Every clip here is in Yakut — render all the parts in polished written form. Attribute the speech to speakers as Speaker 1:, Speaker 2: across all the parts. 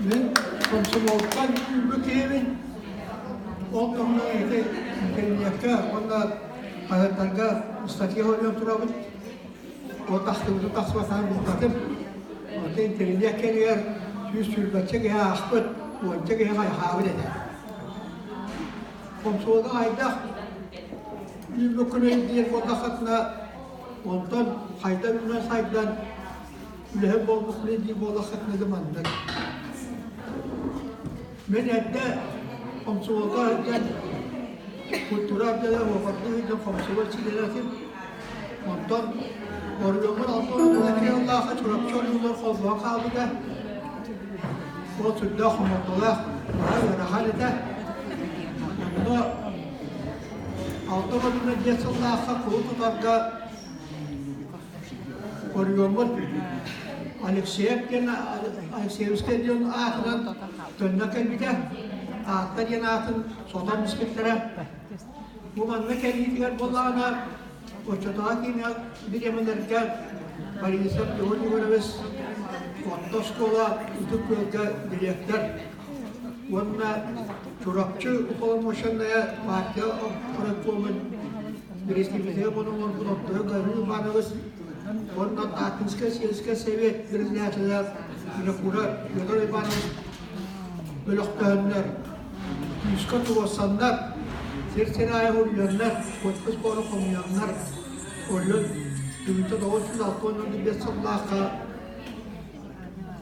Speaker 1: Мин комсомолтан үүммүт киһибин. Ол туһунан ити интэриниэккэ уонна хаһыаттарга статья суруйан турабын. Ол тахсыбытын тахсыбатаҕын булбатым. Онтон интэриниэт кэмигэр 120 киһи аахпыт, уонча киһи хайҕаабыт этэ. Комсомолга хайдах үүммүккүнүй диир буоллаххытына, онтон хайдан үүнэн сайдан үлэһит буолбуккунуй диир буоллаххытына да маннык. Мин эрдэ хомсуолга сылдьан культура отдела уопаттыы сылдьан хомсуол чилиэнэ этим. Онтон оройуоммут алта уон Чурапчы оройуонугар холбоон хаалбыта. Ол сүрдээх хомолтолоох, наһаа ыарахан этэ. Онно 615 сыллаахха кулу тутарга Оройуоммут Алексеев диэн Алексеевскай диэн аатынан төннө кэлбитэ. Таатта диэн аатын сотон испиттэрэ. Бу манна кэлиитигэр буоллаҕына, оччотооҕу киинэ бириэмэлэргэ Борисов Егор Егорович орто оскуола Ытык Күөлгэ дириэктэр уонна Чурапчы уполномоченная партия райкомун Республикаҕа оҥорбут Оттойо Гаврил Иванович уонна Тааттинскай сельскэй совет председателэ Винокуров Федор Иванович бөлөхтөөннөр, күүскэ туруорсаннар, сир-сир аайы уруйаннар, подпись буолан хомуйаннар, Оройуон 1965 сыллаахха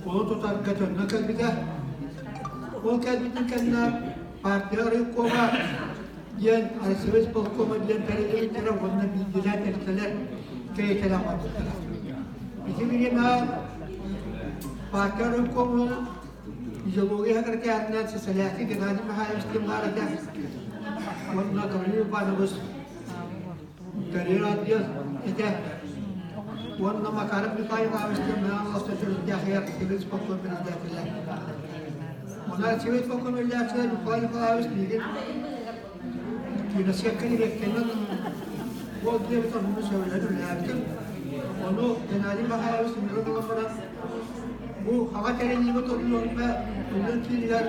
Speaker 1: кулун тутарга төннөн кэлбитэ. Ол кэлбитин кэннэ партия райкома диэн Россия исполкома диэн тэриллибиттэрэ уонна биирдиилээн тэрилтэлэр кэйэтэлээн барбыттара. Ити бириэмэҕэ партия райкомун идеология сэкирэтээринэн Сысолятин Геннадий Михайлович диэн баар этэ уонна Гаврил Иванович Карьера отдел этэ уонна Макаров Михаил Иванович диэн Михайлович төрүттээхигэр Сибирь спортком председателэ. Онон Сибирь спортком председателэ Михаил Николаевич миигин Киносекка дириэктэринэн ол диэбит онно сөбүлээн үлэлээбитим. Ону Геннадий Михайлович ыҥыран ылан баран бу хаҥа тэриллибит оройуоҥҥа Өлөөн киинигэр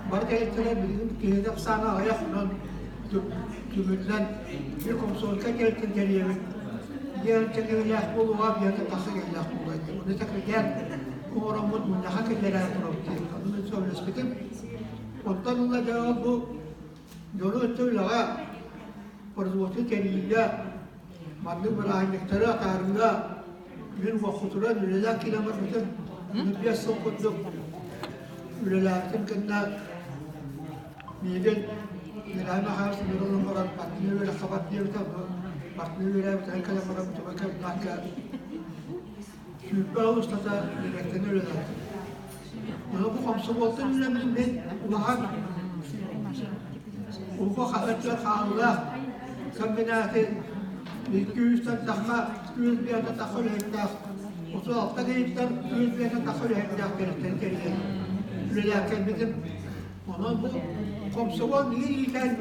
Speaker 1: бары тэрилтэлэр билигин киһини ахсаана аҕыйах онон түмүллэн биир комсомольскай тэрилтэн тэрийэбит диэн кэлиилээх буолуоҕа биэрдэ тахса кэллээх буолуо диэн ону сэкирэтээр оҥороммут мунньахха киллэрээр турабыт диэн ону мин сөбүлэспитим онтон ыла дьэ бу дьону өттө үлэҕэ производство тэрийиигэ маннык бырааһынньыктары атаарыыга мин уоххутуран үлэлээн киирэн барбытым 5 сыл курдук үлэлээбитим кэннэ Миигин Геннадий Михайлович ыҥыран баран партийнай үөрэххэ бар диэбитэ, партийнай үөрэҕи кэлэн баран Тубакка 20 сыл устата дириэктэринэн үлэлээбитим. Ону бу хомсомуолтан үлэммин мин улахан Уһук өттүгэр хаалыылаах комбинаты икки үстэн тахха үс биэртэн тахха үлэһиттээх 36 киһиттэн үс биэртэн тахха үлэһиттээх тэрилтэни тэрийэн үлэлээн кэлбитим. Онон бу хомсомуол биир иитэн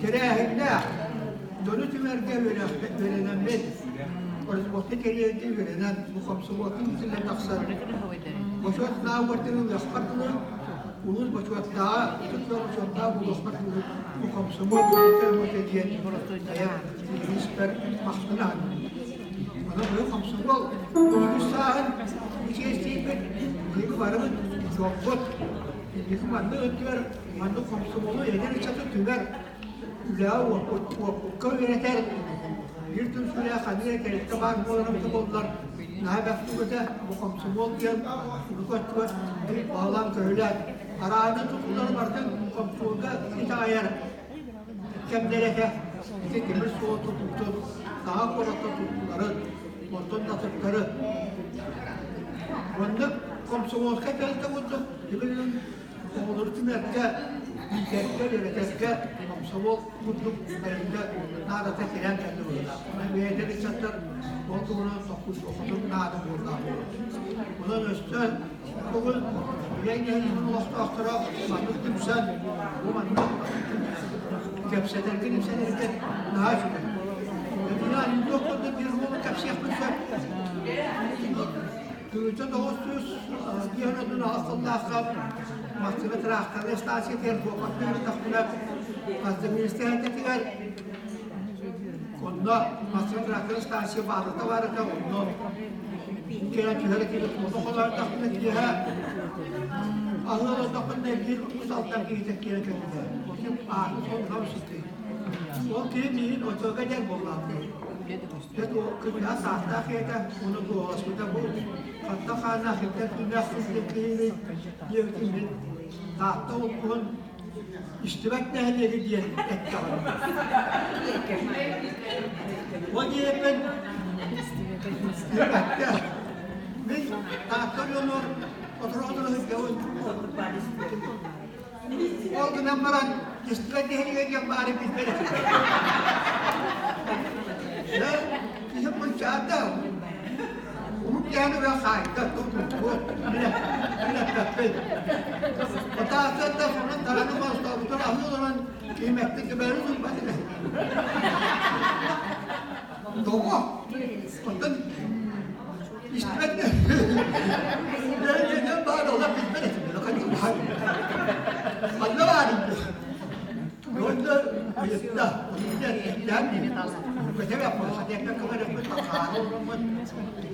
Speaker 1: тэрээһиннээх дьону түмэргэ үөрэнэммит, производство тэрийэргэ үөрэнэн бу хомсомуолтан иитиллэн тахсар бочуоттааҕы уордьаны ылыахпар дылы улуус бочуоттааҕа ытык бочуоттаах буолуохпар дылы бу хомсомуол үөрэтэр диэн испэр махтана саныыбын. Онон бу хомсомуол үгүс сааһын чиэстиирбит, биһиги барыбыт дьолбут. Инники маннык өттүгэр маннык хомсомуолу эдэр ыччаты түмэр, үлэҕэ уоппукка үөрэтэр, биир түмсүүлээх ханнык эрэ тэрилтэ баар буолара эбитэ буоллар, наһаа бэрт этэ. Бу хомсомуол диэн урукку өттүгэр баһылаан-көһүлээн, арааны тутуулары барытын хомсомуолга итэҕэйэр кэмнэрэ этэ. Ити тимир суол тутуутун, саҥа куоракка тутууларын, онтон да атыттары. Маннык комсомольскай тэрилтэ курдук билигин оҕолору түмэргэ, иитэргэ, үөрэтэргэ комсомол курдук тэрилтэ наадата тирээн кэллэ быһыылаах. Онон бэйэтэ ыччаттар ол туһунан тохтуоххутун наада буоллаах. Онон өссө Бүгүн Үлэй нэһилиэгин олохтоохторо маннык түмсэн, бу маннык кэпсэтэргин ипсэтэргин наһаа үчүгэй. Итини анекдот курдук биир уолу кэпсиэхпин сөп. 1998 сыллаахха массыына тыраахтарнай станциятыгар буопаттыы ырыттахпына, хас да министиэристибэтигэр онно массыына тыраахтарнай станция баазата баар этэ, онно кэлэн түһэр этибит. Онно холоордохпуна киэһэ аһыы олордохпуна биир Уус Алдан киһитэ киирэн кэлбитэ. Ол ким аатын суолун сыттый. Ол киһи миигин очуога диэн буоллаабыта. Дьэ кырдьаҕас саастаах ийэтэ уонна туоһуласпыта бу ханна хааннаах ирдэр күннээх сылдьар киһини диэбитин мин Таатта улууһун истибэт нэһилиэгэ диэн эттэҕим. Ол диэбиппин диэбэккэ мин Таатта дьонугар отур-отур сылдьабын. Ол гынан баран истибэт нэһилиэгэ диэн баары билбэт этим. Дьэ, киһи мунчаарда. Уһук киһини үрэ хаайда, тутуспут, билэппэппин. Отаасыатта сонун тараны хостообутун аһыы олорон киимэттик кэбэри турбат этэ. Тоҕо? Оттон истибэт Бэйэтин баар ола билбэт этим. Ханна баар Уонна ыйытта,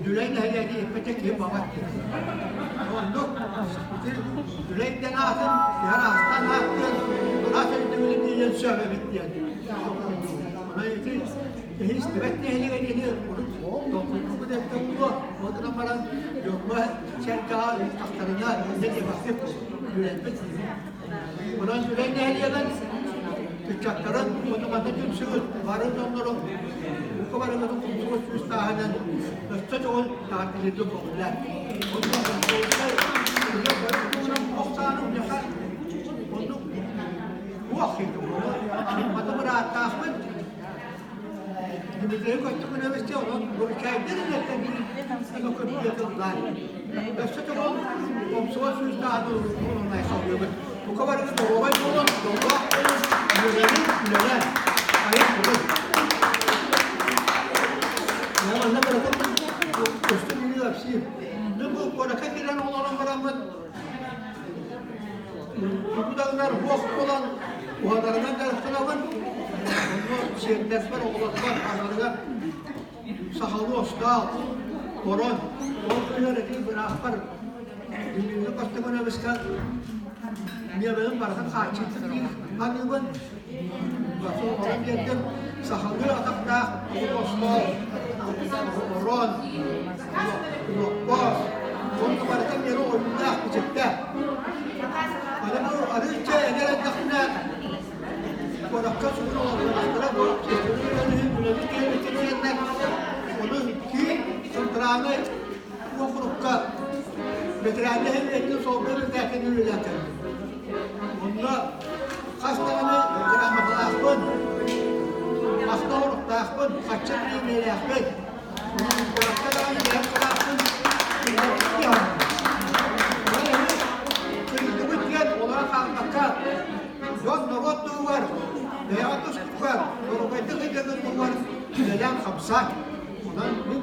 Speaker 1: Дүлэй нэһилиэги иппэтэ киһи баҕар Оннук Дүлэйдэн аатын түһэр аастан ааттыан араас өйдөбүлү биэриэн сөп эбит диэн. Онон ити киһи истибэт нэһилиэгэ диэни урут толкуйдуубут эбитэ буолуо. Ол гынан баран дьоҥҥо сэргэҕэ ыйыттахтарына инньэ диэбэппит үөрэммит. Онон Дүлэй нэһилиэгин ыччаттарын уонна манна түмсүгүт бары дьоннорун бука барыгытын култуура сүүс сааһынан өссө төгүл таартыйдык көҕүлээн. Онно үлэ бары туһунан ох сааны миэхэ оннук туох Мата бырааттаахпын Дмитрий Костюкунович онон Бурчайдар үлэттэн көмүллэр. Өссө төгүл омсуга сүүс сааһын уһунунай салгыыбыт. Бука барыгыт доруобай буолун, дьоллоох буолун, үөрэнин, үлэлээн, айан тутун. Я манна барытын көстө билии апсиир. Бу куоракка киирэн олорон бараммыт Тугу буох буолан уһанарынан дьарыктанабын. Онно сиэннэрбэр, оҕолорбор аналыгар сахалыы остуол, корон, ол күнүгэр ити бырааппар Дмитрий Костогоновичка миэбэлин барытын хааччыйдым дии саныыбын. Онон биэрдим сахалыы атахтаах остуол, орон, лоппоос, уонна барыта миэрэ ойуулаах бичиктээх. Аны бу арыычча эдэр эрдэхпинэ куоракка сугун олордохторо бу үлэбит киһи ону киин центральнай уокурукка ветераннар нэһилиэктин солбуйар үрдээтин үлэлээн кэлбит. Онно хас даҕаны грамоталаахпын, махтал оруктаахпын, хачча премиялаахпын. Онон куоракка даҕаны бэйэм кылааспын Кыйдыбыт диэн олоро хаалбакка, дьон норуот туһугар, бэйэҕэ тустуугар, доруобайдык ыйдыгын туһугар үлэлээн-хамсаан. Онон мин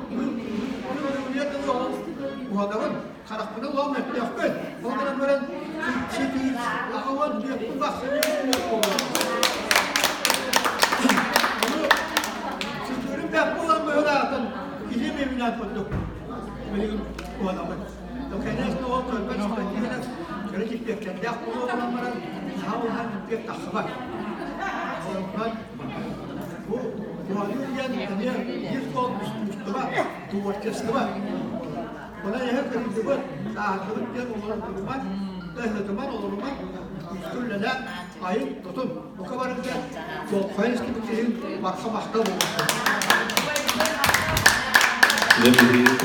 Speaker 1: уһанабын, харахпынан улахан мөлтөөхпүн. Ол гынан баран ситиир аҕабын бүөппүн бахсын Ону ситиирим бэрт буолан быһыылаатын илиим иминэн курдук билигин уһанабын. Конечно, ол көрбөт испэттиһинэн кыра дьиппиэктэрдээх буолуо буолан баран наһаа улахан дьиппиэк тахсыбат. Онон бу уһаныы диэн эмиэ биир суол искусство, творчество. Онон эһэ кырдьыбыт, сааһырдыбыт диэн олорон туруман, ыһытыман, олоруман, күүскэ үлэлээн, айын тутун. Бука барыга болхойон истибит киһи барха махтал буолуохтун.